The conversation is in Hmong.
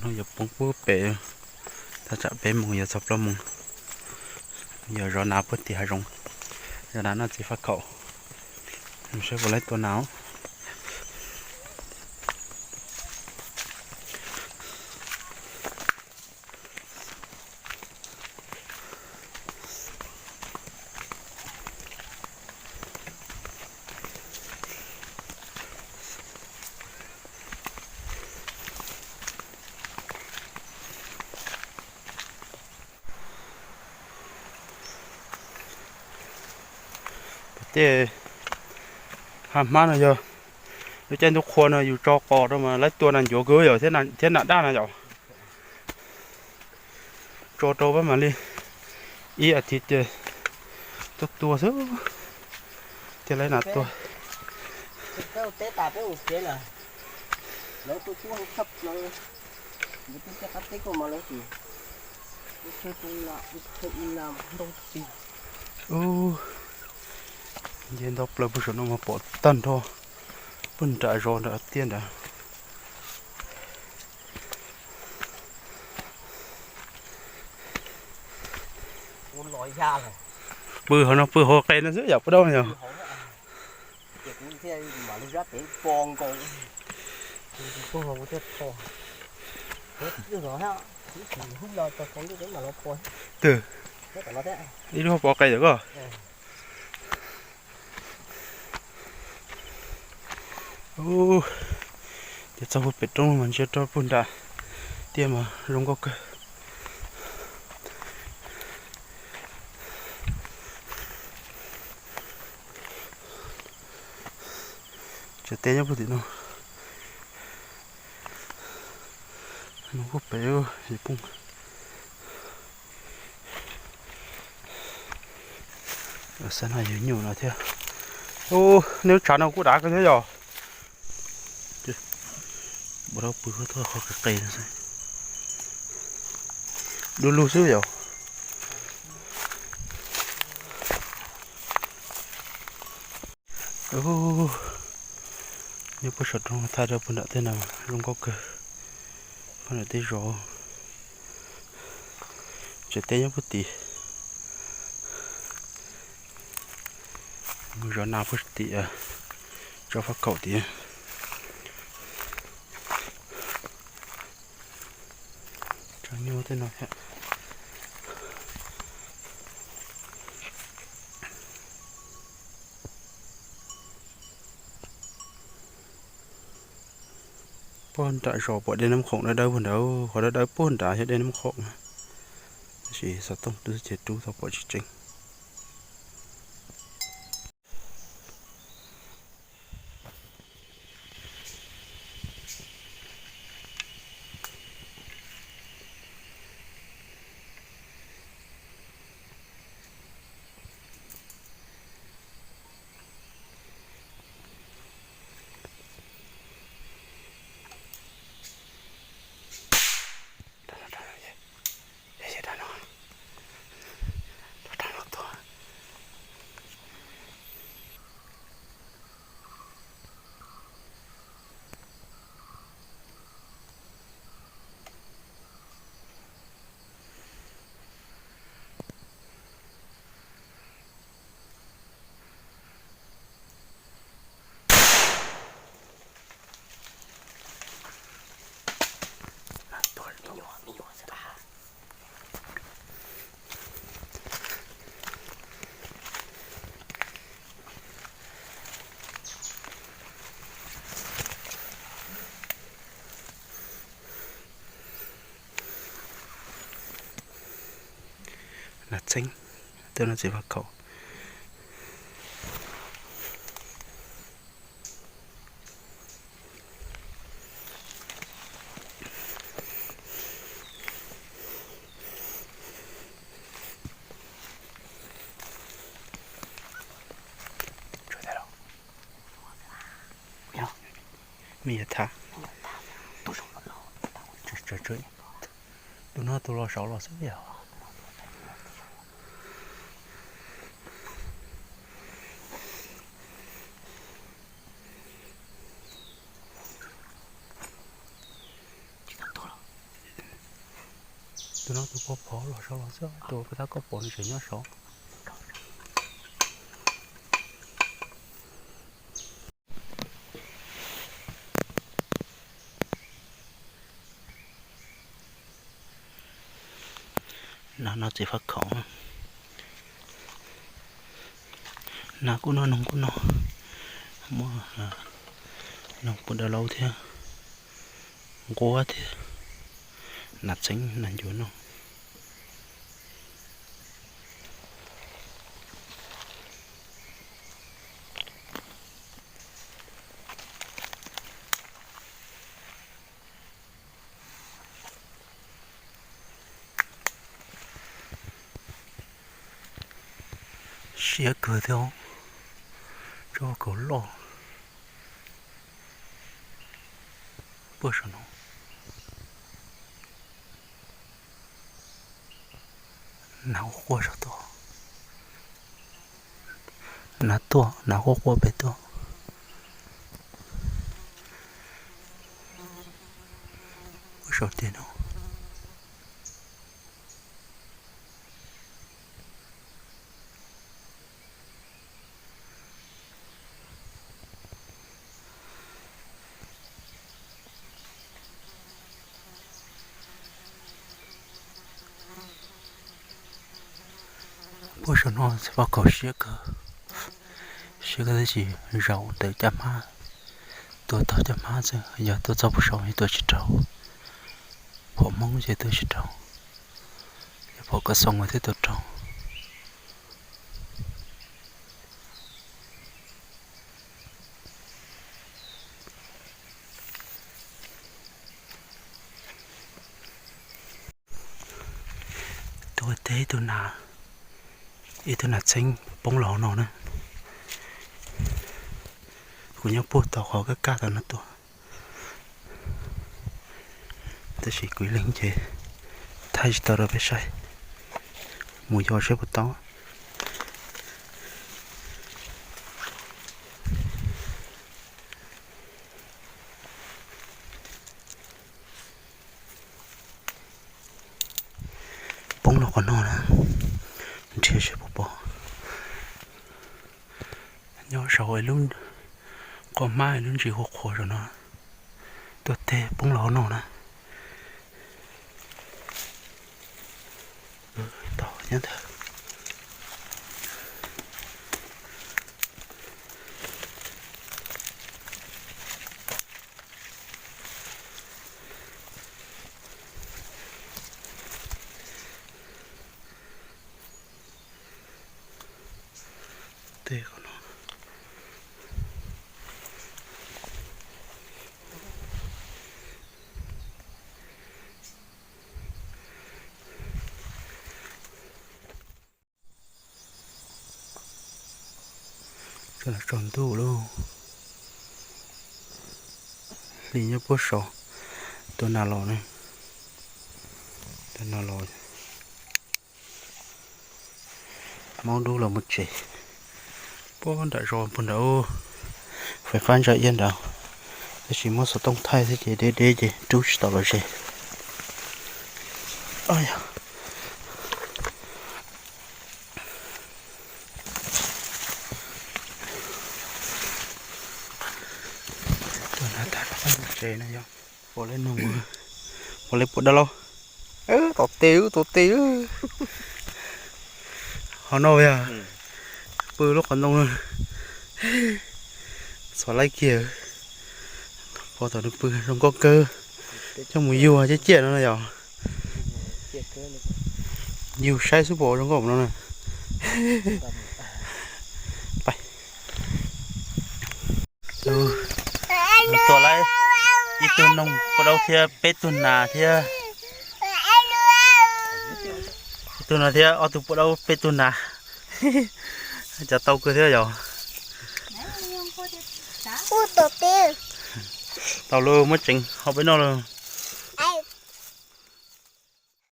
Yuav poob puag pem, thaj tsam peb moos yuav txog plaub moos. Yog zov nas puag tim hav zoov, zov nas noj txiv faj khaum, saib puas laib tua nas. Tej hav hmab no yog lub caij ntuj qhua no yus tso qos rau mas laib tua nas ncuav kawg yom, thiab nas daj na yom. Tso rau pab mam li ib as thiv ces tuaj tua xwb thiaj laib nas tua. Nce ntau plaws puag saum no mas pom tag nrho puag nram zos nram tiaj nrad. Pw hauv no, pw hauv qe no xwb yom, puas dab yog. Twb ib lub pov qe yom koj. Ces txog puag pem roob mas ntsia rau puag nram tiaj mas zoo nkauj kawg. Tsev teb nyob puag tim no. Nws kuj pem yuav poob. Xav no yog nyuj no thiab. Ub, nej lub tshav no kuj dav kawg thiab yog. Ua rau pw qhov qis qis no xwb. Du lug xwb yom. Nyob puag saum roob thaj rau puag nram tej no zoo nkauj kawg. Puag nram tej zos, tsev teb nyob puag tim. Mus zov nas puag tim tsob faj kaum tid. Tsob nyuj tej no thiab. Puag nram zos pom dej Nab Khoom dawb dawb puag nrad, qhov dawb dawb puag nrad yog dej Nab Khoom. Tab sis xov tooj rub xwb ces rub tau pom tsis tseeb. Nas txheeb, tej no txiv faj khaum. Me yav thav, tus no tus los saud los xwb yog. Tsis tau tuag los. Tus no tus pog phov los saud los xwb, tus pag tab koj pom nws tseem nyob saud. Nas no txiv faj khaum, nas kuj noj noog kuj noj, muaj noog puas dawb laub thiab, nquab thiab, nas txheeb nas ncuav noj. Siab kawg thiab, tsob kaus loj puag saum no. Nas quaj quaj saum tod, nas tuaj, nas quaj quaj pem tuaj. Puag saum tiag no. Puag saum no txiv faj khaum siab kawg, siab kawg tab sis zaum ntawm caj hmab, tua tau caj hmab xwb, yog tua txog puag saum tua tsis raug, phom hmoob ces tua tsis raug, yog phom kav xoo thiaj tua raug. Tuaj teb ib tug nas, ib tug nas txheeb poob los hauv no na. Kuv nyob puag tom qhov kaj kaj tom no tuaj, tab sis kuv ib leeg ces thaij tsis tau rau peb saib, mus yos saib puas tau. Poob los qhov no na, nrhiav seb puas pom. Nyob saum lub qhov hmab lub ntsis qhuav qhuav saum no, tuaj teb poob los hauv no na. Tsaus ntuj lauj, hli nyob puag saud, tua nas los ne, tua nas los. Maub dub los mus tsev. Puag nram zos puag nrad, fais fab ntsa iab nrad, tab sis muab xov tooj thaij xwb ces deb deb ces rub tsis tau los ze. Pom li noog, pom li puas dab laug. Tom tes, tom tes. Ho no yog pw lub qhov ntoo, txhom laib kiag. Pom tom nws pw zoo nkauj kawg. Coj mus yug ciaj ciaj no na yom. Yug saib xwb pom zoo nkauj no na. Tua lawm ib tug noog puas dawb thiab peb tug nas thiab. Ib tug nas thiab ob tug puas dawb peb tug nas. Cas tau kawg thiab yom. Tau lawm, muab tseev hau peb noj lawm.